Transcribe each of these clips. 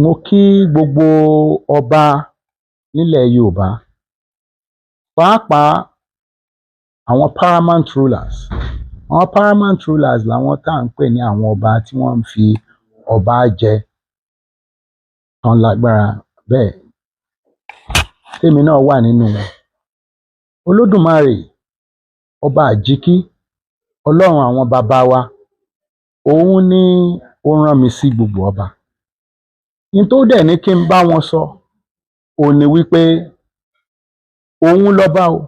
Mo kí gbogbo ọba nílẹ̀ Yorùbá, pàápàá àwọn paramount rulers. Àwọn paramount rulers làwọn tá à ń pè ní àwọn ọba tí wọ́n ń fi ọba jẹ, tán lágbára bẹ́ẹ̀, tèmi náà wà nínú wọn. Olódùmarè ọba àjíkí, Ọlọ́run àwọn bàbá wa, òun ni ó rán mi sí gbogbo ọba. N tó dẹ̀ ní kí n bá wọn sọ òun ni wípé òun lọ́ba o,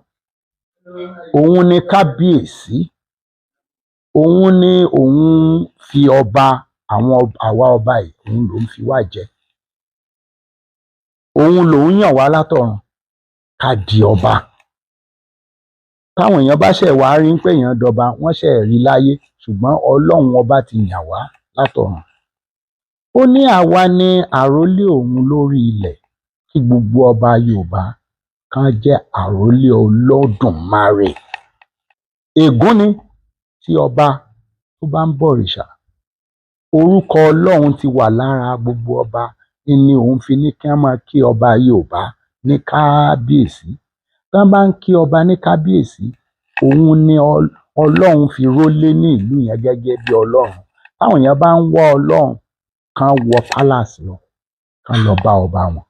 òun ni kábíyèsí, òun ni òun fi ọba àwọn àwa ọba yìí, òun lòún fi wá jẹ. Òun lòún yàn wá látọ̀run ká di ọba. Táwọn èèyàn bá ṣẹ̀ wá rí pé èèyàn dọba, wọ́n ṣẹ̀ rí láyé, ṣùgbọ́n Ọlọ́run ọba ti yàn wá látọ̀run. Ó ní àwa ni àrólé òun lórí ilẹ̀, kí gbogbo ọba Yorùbá kan jẹ́ àrólé Olódùmarè. Ègún ni tí ọba tó bá ń bọ̀rìṣà. Orúkọ Ọlọ́run ti wà lára gbogbo ọba, ni òun fi ní kí wọ́n máa kí ọba Yorùbá ní kábíyèsí. Tí wọ́n bá ń kí ọba ní kábíyèsí, òun ni Ọlọ́run fi rólé ní ìlú yẹn gẹ́gẹ́ bí Ọlọ́run. Táwọn èèyàn bá ń wá Ọlọ́run, kán wọ palace lọ, kán lọ bá ọba wọn.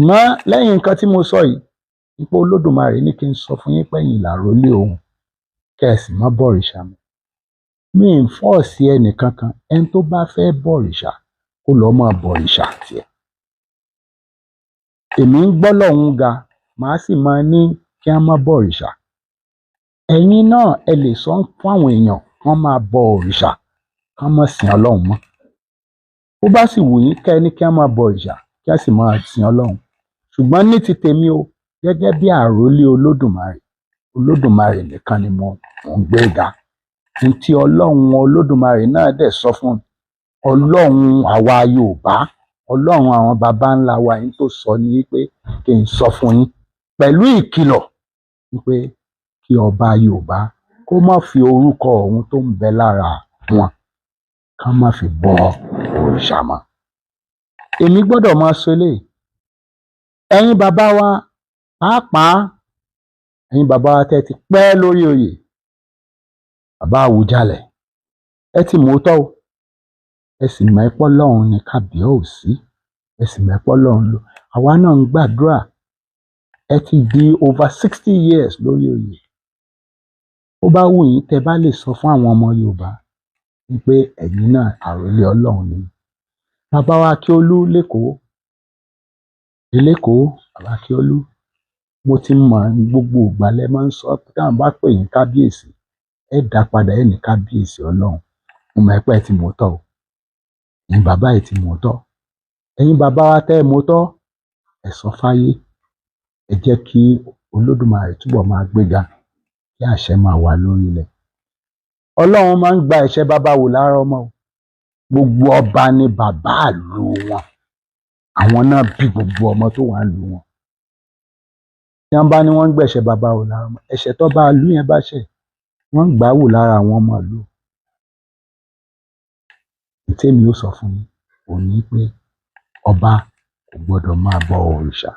Mọ́ lẹ́yìn nǹkan tí mo sọ yìí, nípa Olódùmarè ní kí n sọ fún yín pé ẹ̀yin làrólé òun, kẹ́ ẹ sì má bọ̀rìṣà mọ́. Mi ì force ẹnì kankan, ẹni tó bá fẹ́ bọ̀rìṣà kó lọ máa bọ̀rìṣà tiẹ̀. Èmi ń gbọ́ lọ́hùn ga, màá sì máa ní kí wọ́n má bọ̀rìṣà. Ẹ̀yin náà ẹ lè sọ fún àwọn èèyàn kán máa bọ òrìṣà, kán má sìn Ọlọ́run mọ́. Bó bá sì wù yín kẹ́ ẹ ní kí wọ́n máa bọ òrìṣà, kí wọ́n sì máa sin Ọlọ́run. Ṣùgbọ́n ní ti tèmi o, gẹ́gẹ́ bí àrólé Olódùmarè, Olódùmarè nìkan ni mo ń gbé ga. N tí Ọlọ́run Olódùmarè náà dẹ̀ sọ fún Ọlọ́run àwa Yorùbá, Ọlọ́run àwọn baba ńlá wa, yín tó sọ ní wípé kí n sọ fún yín pẹ̀lú ìkìlọ̀ wípé kí ọba Yorùbá kó má fi orúkọ òun tó ń bẹ lára wọn, ká má fi bọ òrìṣà mọ́. Èmi gbọ́dọ̀ máa sọ eléyìí. Ẹ̀yin bàbá wa, pàápàá ẹ̀yin bàbá wa tẹ́ ti pẹ́ lórí oyè, bàbá Àwùjalẹ̀, ẹ ti mòótọ́ o, ẹ sì mọ̀ ẹ́ pé Ọlọ́run ní kábíyèsí, ẹ sì mọ̀ ẹ́ pé Ọlọ́run ló. Àwa náà ń gbàdúrà. Ẹ ti di over 60 years lórí oyè. Ó bá wù yín, tẹ́ bá lè sọ fún àwọn ọmọ Yorùbá wípé ẹ̀yin náà àrólé Ọlọ́run ni. Bàbá wa Akíolú l'Ékòó, l'Ékòó, bàbá Akíolú, mo ti mọ̀, gbogbo ìgbà lẹ máa ń sọ táwọn bá pè yín kábíyèsí, ẹ dá padà, ẹ ní kábíyèsí Ọlọ́run. Mo mọ̀ pé ẹ ti mòótọ́ o. Ẹ̀yin bàbá yìí ti mòótọ́. Ẹ̀yin bàbá wa tẹ́ ẹ mòótọ́, ẹ sọ fáyé, ẹ jẹ́ kí Olódùmarè túbọ̀ máa gbéga, kí àṣẹ máa wà lórí ilẹ̀. Ọlọ́run máa ń gba ẹ̀ṣẹ̀ bàbá wò lára ọmọ o. Gbogbo ọba ni bàbá ìlú wọn, àwọn náà bí gbogbo ọmọ tó wà nílùú wọn. Tí wọ́n bá ní wọ́n ń gbẹ̀ṣẹ̀ bàbá wò lára ọmọ, ẹ̀ṣẹ̀ tó bá ìlú yẹn bá ṣẹ̀, wọ́n ń gbà á wò lára àwọn ọmọ ìlú. Tèmi ó sọ fún yín òun ní pé ọba kò gbọ́dọ̀ máa bọ òrìṣà.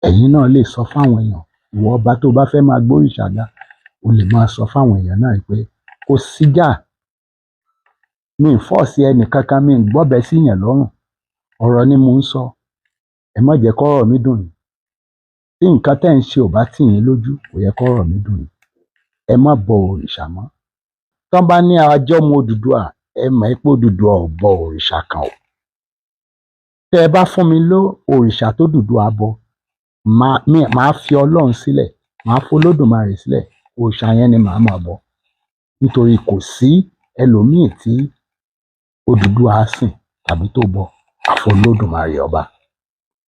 Ẹ̀yin náà lè sọ fáwọn èèyàn, ìwọ ọba tó bá fẹ́ máa gbóríṣà ga, o lè máa sọ fáwọn èèyàn náà pé kò síjà. Mi ì force ẹnì kankan, mi ì gbọ́bẹ síyàn lọ́rùn. Ọ̀rọ̀ ni mò ń sọ. Ẹ má jẹ́ kọ́rọ̀ mi dùn yín. Tí nǹkan tẹ́ ń ṣe ò bá tì yín lójú, kò yẹ kọ́rọ̀ mi dùn yín. Ẹ má bọ òrìṣà mọ́. Tán bá ní ajọ́mọ Odùduwà, ẹ mọ̀ pé Odùduwà ò bọ òrìṣà kan o. Tẹ́ ẹ bá fún mi ló òrìṣà tó Odùduwà bọ, màá fi Ọlọ́run sílẹ̀, màá f'Olódùmarè sílẹ̀, òrìṣà yẹn ni màá máa bọ. Nítorí kò sí ẹlòmíì tí Odùduwà sìn tàbí tó bọ àfọlódùmarè ọba.